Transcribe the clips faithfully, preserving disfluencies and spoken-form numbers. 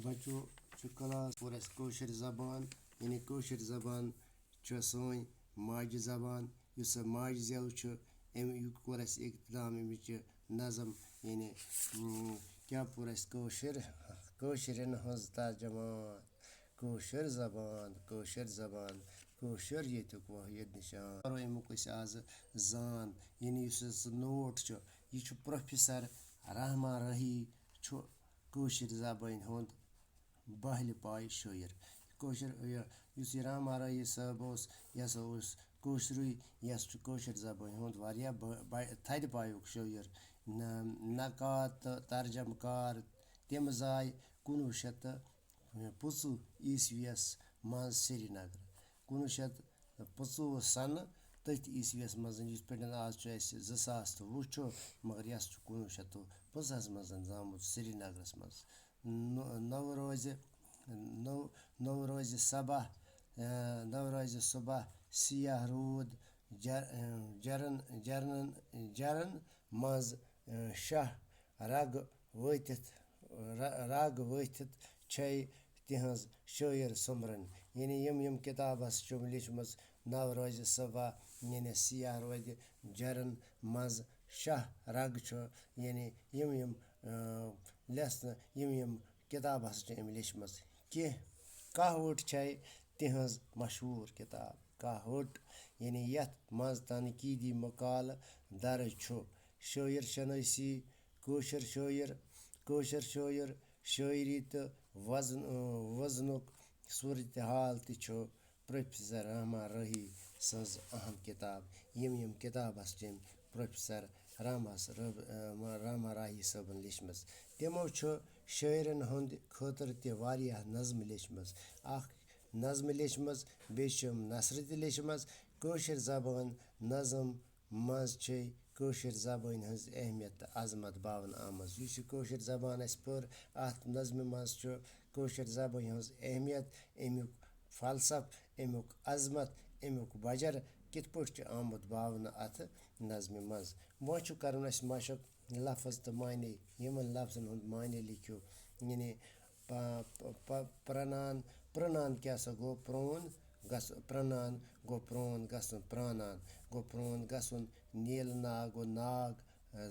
بچو، چھُ کلاس کوٚر اَسہِ کٲشِر زبان، یعنی کٲشِر زبان چھِ سٲنۍ ماجہِ زبان۔ یُس سا ماجہِ زٮ۪و چھُ، أمۍ یہِ کوٚر اَسہِ اختتام اَمِچ یہِ نظم، یعنی، اۭں، کیٛاہ پوٚر اَسہِ؟ کٲشِر، کٲشرٮ۪ن ہٕنٛز ترجمان، کٲشِر زبان، کٲشِر زبان، کٲشُر ییٚتیُک وٲحد نِشان۔ پَرو اَمیُک أسۍ آزٕ زان، یعنی یُس اَسہِ نوٹ چھُ، یہِ چھُ پروفیسر رحمان راہی چھُ کٲشِر زبٲنۍ ہُنٛد بہلہِ پایہِ شٲعر۔ کٲشِر، یہِ، یُس یہِ رحمان راہی صٲب اوس، یہِ ہسا اوس کٲشرُے، یہِ ہسا چھُ کٲشِر زبٲنۍ ہُنٛد واریاہ بٔ-، بٔ-، تھدِ پایُک شٲعر۔ نہ-، نقاد تہٕ ترجمہٕ کار۔ تِم زاے کُنوُہ شیٚتھ تہٕ پٕنٛژٕہ عیسویَس منٛز سرینگر۔ کُنوُہ شیٚتھ پٕنٛژٕہ سنہٕ تٔتھۍ عیسویَس منٛز، یِتھ پٲٹھۍ آز چھُ اَسہِ زٕ ساس تہٕ وُہ چھُ، مگر یہِ ہسا چھُ کُنوُہ شیٚتھ تہٕ پٕنٛژٕہَس منٛز زامُت سرینگرَس منٛز۔ نو-، نوروزِ، نو-، نوروزِ صبح، اے، نوروزِ صبح سیاہ روٗد، جر-، اے، جرن، جرنن، جرن منٛز، اے، شاہ رگ وٲتِتھ، ر-، رگ وٲتِتھ چھے تِہنٛز شٲعر سوٚمبرن۔ یعنی یِم یِم کِتابہٕ ہسا چھِم لیچھمٕژ نوروزِ صبح، یعنی سیاہ روزِ جرن منٛز شاہ رگ چھُ، یعنی یِم یِم، اے، لیسنہٕ، یِم یِم کِتابہٕ ہسا چھِ أمۍ لیچھمٕژ۔ کینٛہہ کاہ وُٹ چھے تِہنٛز مشہوٗر کِتاب کاہ وُٹ، یعنی یَتھ منٛز تنقیٖدی مقالہٕ درٕج چھُ۔ شٲعر شنٲسی، کٲشِر شٲعر، کٲشِر شٲعر، شٲعری تہٕ وزن-، وزنُک صورتحال تہِ چھُ پروفیسر رحمان راہی سٕنٛز اہم کِتاب۔ یِم یِم کِتابہٕ ہسا چھِ أمۍ پروفیسر رحمس-، رب-، اے، رحمان راہی صٲبن لیچھمٕژ۔ تِمو چھُ شٲعرن ہُنٛد خٲطرٕ تہِ واریاہ نظمہٕ لیچھمٕژ۔ اکھ نظمہٕ لیچھمٕژ، بیٚیہِ چھِ یِم نثرٕ تہِ لیچھمٕژ۔ کٲشِر زبان نظم منٛز چھے کٲشِر زبٲنۍ ہٕنٛز اہمیت تہٕ عظمت باونہٕ آمٕژ۔ یُس یہِ کٲشِر زبان اَسہِ پٔر، اَتھ نظمہِ منٛز چھُ کٲشِر زبٲنۍ ہٕنٛز اہمیت، اَمیُک فلسفہٕ، اَمیُک عظمت، اَمیُک بجر کِتھ پٲٹھۍ چھُ آمُت باونہٕ اَتھ نظمہِ منٛز۔ وۄنۍ چھُ کرُن اَسہِ مشق لفظ تہٕ معنی، یِمن لفظن ہُنٛد معنی لیکھِو۔ یعنی پ-، پ-، پ-، پرنان، پرنان کیٛاہ سا گوٚو؟ پرون گژھ-، پرنان گوٚو پرون گژھُن، پرانان گوٚو پرون گژھُن، نیل ناگ گوٚو ناگ،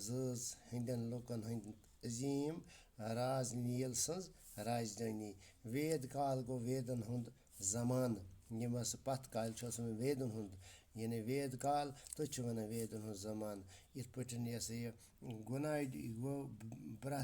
زٲژ ہٕنٛدٮ۪ن لوٗکن ہٕنٛدۍ عظیٖم راز نیل سٕنٛز راجدھانی۔ وید کال گوٚو ویدن ہُنٛد زمانہٕ، یِم ہسا پتھ کالہِ چھُ اوسمُت ویدن ہُنٛد، یعنی وید کال، تٔتھۍ چھِ وَنان ویدن ہُنٛد زمانہٕ۔ یِتھ پٲٹھۍ یہِ ہسا یہِ گُناڈی گوٚو برٛتھ